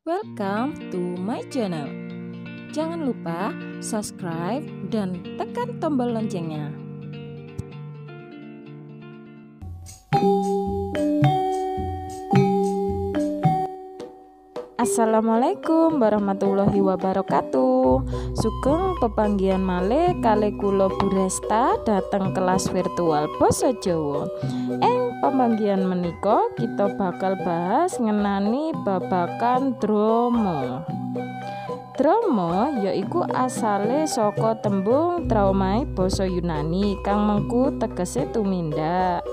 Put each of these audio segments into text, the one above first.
Welcome to my channel. Jangan lupa subscribe dan tekan tombol loncengnya. Assalamualaikum warahmatullahi wabarakatuh. Sugeng pepanggihan malih kalih kula Bu Resta dateng kelas virtual Basa Jawa. Ing pemanggihan menika kita bakal bahas ngenani babagan drama. Drama yaiku asale saka tembung traumai basa Yunani kang mengku tegese tumindak.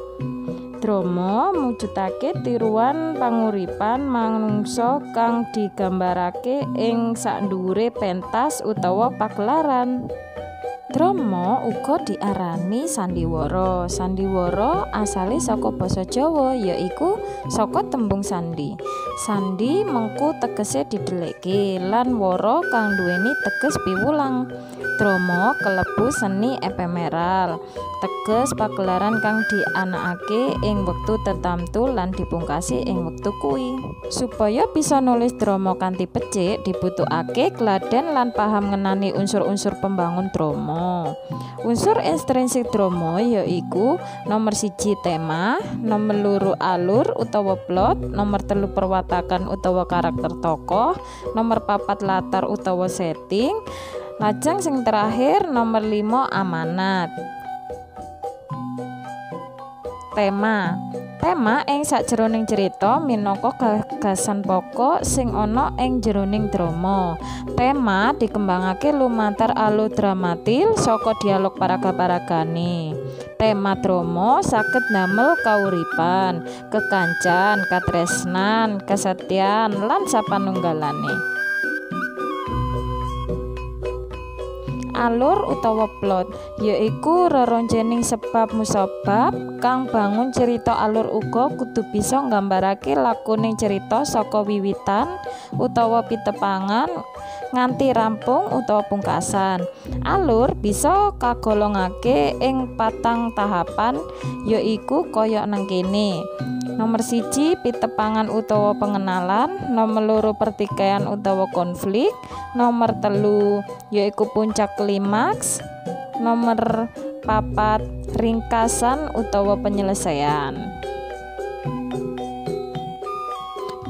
Drama mujudake tiruan panguripan manungsa kang digambarake ing sakndhuwure pentas utawa pagelaran. Drama uga diarani sandiwara. Sandiwara asale saka basa Jawa yaiku saka tembung sandi. Sandi mengku tegese didhelekke lan wara kang duweni teges piwulang. Drama kelebu seni epemeral, teges pagelaran kang dianakake ing wektu tetamtu lan dipungkasi ing wektu kuwi. Supaya bisa nulis drama kanthi becik, dibutuhake kladen lan paham ngenani unsur-unsur pembangun drama. Unsur intrinsik drama yaiku nomor 1 tema, nomor 2 alur utawa plot, nomor 3 perwatakan utawa karakter tokoh, nomor 4 latar utawa setting, lajeng sing terakhir nomor 5 amanat. Tema. Tema ing sakjroning cerita minangka gagasan pokok sing ana ing jroning drama. Tema dikembangake lumantar alur dramatil saka dialog paraga-paragane. Tema drama saged ndamel kauripan, kekancan, katresnan, kesetian lan sapanunggalane. Alur utawa plot yaiku reroncening sebab musabab kang bangun cerita. Alur uga kudu bisa nggambarake lakuning cerita saka wiwitan utawa pitepangan nganti rampung utawa pungkasan. Alur bisa kagolongake ing patang tahapan yaiku kaya nang kene. Nomor 1 pitepangan utawa pengenalan, nomor 2 pertikaian utawa konflik, nomor 3 yaiku puncak klimaks, nomor 4 ringkasan utawa penyelesaian.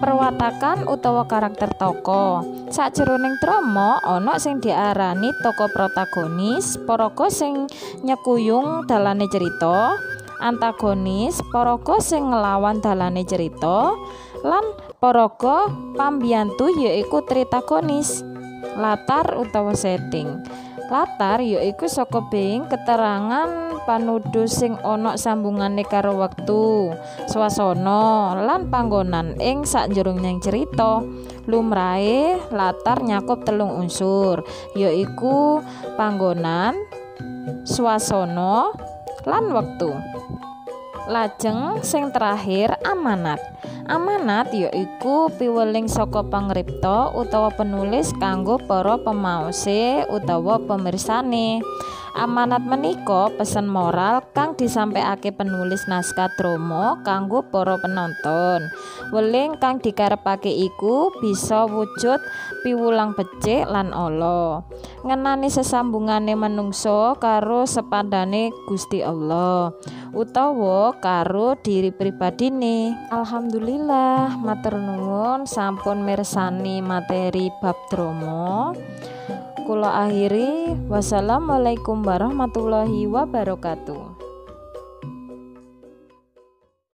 Perwatakan utawa karakter tokoh. Sakjroning drama ana sing diarani tokoh protagonis, paraga sing nyekuyung dalane cerita, antagonis, paraga sing nglawan dalane cerita, lan paraga pambiyantu yaiku tritagonis. Latar utawa setting. Latar yaiku saka being keterangan panuduh sing ana sambungane karo wektu, swasana lan panggonan ing sakjroning cerita. Lumrahe latar nyakup 3 unsur, yaiku panggonan, swasana lan wektu. Lajeng sing terakhir amanat. Amanat yaiku piweling saka pangripta utawa penulis kanggo para pemaose utawa pemirsane. Amanat menika pesen moral kang disampaiake penulis naskah drama kanggo para penonton. Weling kang dikarepake iku bisa wujud piwulang becik lan ala ngenani sesambungane manungsa karo sepadane Gusti Allah utawa karo diri pribadine. Alhamdulillah, matur nuwun sampun mirsani materi bab drama. Kula akhiri, wassalamualaikum warahmatullahi wabarakatuh.